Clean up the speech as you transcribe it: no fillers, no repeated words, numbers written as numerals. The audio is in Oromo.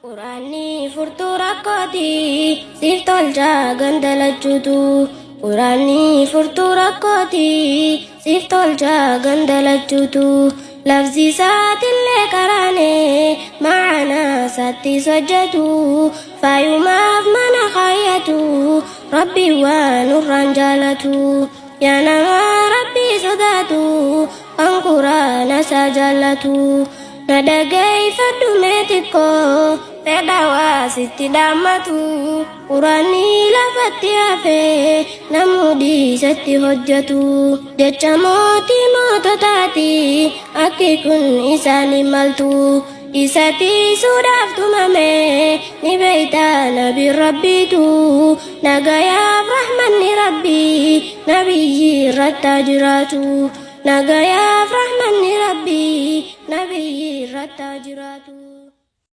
Quraanni furtuu rakkooti siif tolcha ganda lachuutu. Quraanni furtuu rakkooti siif tolcha ganda lachuutu. Lafzi isaatillee qaraane ma'anaa isaattis hojjetu. Faayumaaf mana kaayyatu rabbi waan nurraan jaalatu. Yaa nama rabbii sodaatu kan quraana isaa jaallatu. Na dhageeffadhu mee xiqqoo fedha waa sitti dhaammatu. Quraanni lafatti hafee namuu dhiisatti hojjetu. Jecha mootii moototaati akki kun isaan hin maltu. Isa tiisuudhaaf tumame ni beeyta nabi rabbiitu. Nagayaaf rahmanni rabbii nabiyyi irratti haa jiraatu. Nagayaaf rahmanni rabbii nabiyyi irratti haa jiraatu.